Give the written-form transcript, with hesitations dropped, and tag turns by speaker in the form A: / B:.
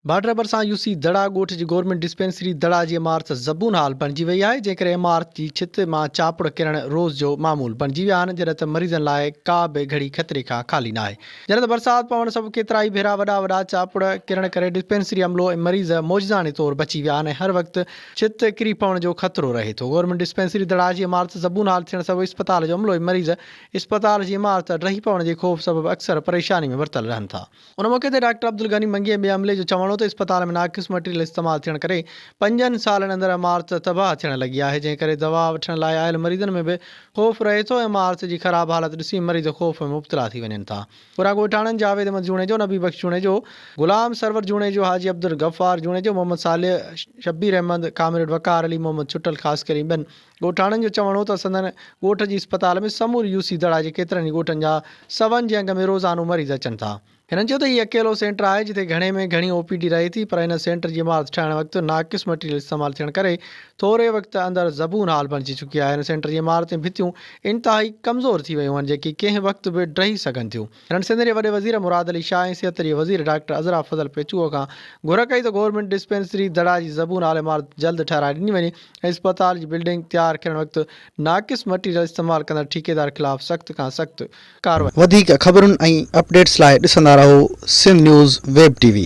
A: Border ڀرسان U سي دڙا ڳوٺ جي گورنمينٽ ڊسپينسري دڙا جي عمارت زبون حال بڻجي وئي آهي جنهن ڪري عمارت جي ڇت مان چاپڙ ڪرڻ روز جو معمول بڻجي ويا آهن جڏهن ته مريضن لاء ڪا به گهڙي خطري کان خالي ناهي جڏهن ته برسات پوڻ سبب ڪيترائي ڀيرا وڏا وڏا چاپڙ ڪرڻ ڪري ڊسپينسري عملو ۽ مريض معجزاڻي طور بچي ويا آهن ۽ هر وقت ڇت ڪري پوڻ جو خطرو رهي ٿو گورنمينٽ ڊسپينسري دڙا جي عمارت زبون حال ٿيڻ سبب اسپتال جو عملو ۽ مريض اسپتال جي عمارت ڊهي پوڻ جي خوف سبب اڪثر پريشاني ۾ ورتل رهن ٿا. ان موقعي تي ڊاڪٽر عبدالغني منگي ۽ ٻين عملي جو چوڻ هو ته اسپتال ۾ ناقص مٽيريل استعمال ٿيڻ ڪري پنجن سالن اندر عمارت تباهه ٿيڻ لڳي آهي جنهن ڪري دوا وٺڻ لاء آيل مريضن ۾ به خوف رهي ٿو ۽ عمارت جي خراب حالت ڏسي مريض خوف ۾ مبتلا ٿي وڃن ٿا. پورا ڳوٺاڻن جاويد احمد جوڻيجو، نبي بخش جوڻيجو، غلام سرور جوڻيجو، حاجي عبدالغفار جوڻيجو، محمد صالح، شبير احمد، ڪامريڊ وقار علي، محمد ڇٽل خاصخيلي ۽ ٻين ڳوٺاڻن جو چوڻ هو ته سندن ڳوٺ جي اسپتال ۾ سموري يو سي دڙا جي ڪيترن ئي ڳوٺن جا سون جي انگ ۾ روزانو مريض اچن ٿا. هنن چيو ته هي اڪيلو سينٽر آهي جتي گهڻي ۾ گهڻي او پي ڊي رهي ٿي پر هن سينٽر جي عمارت ٺاهڻ وقت ناقص مٽيريل استعمال ٿيڻ ڪري ٿوري وقت اندر زبون حال بڻجي چڪي آهي. هن سينٽر جي عمارت ۽ ڀتيون انتهائي ڪمزور ٿي ويون آهن جيڪي ڪنهن وقت به ڊهي سگهن ٿيون. هنن سنڌ جي وڏي وزير مراد علي شاهه ۽ صحت جي وزير ڊاڪٽر عذرا فضل پيچوهو کان گهر ڪئي ته گورنمينٽ ڊسپينسري دڙا جي زبون حال عمارت جلد ٺهرائي ڏني وڃي ۽ اسپتال جي بلڊنگ تيار ڪرڻ وقت ناقص مٽيريل استعمال ڪندڙ ٺيڪيدار خلاف سخت کان سخت ڪارروائي.
B: وڌيڪ خبرن ۽ اپڊيٽس لاء ڏسندا رهو Sindh news web T V.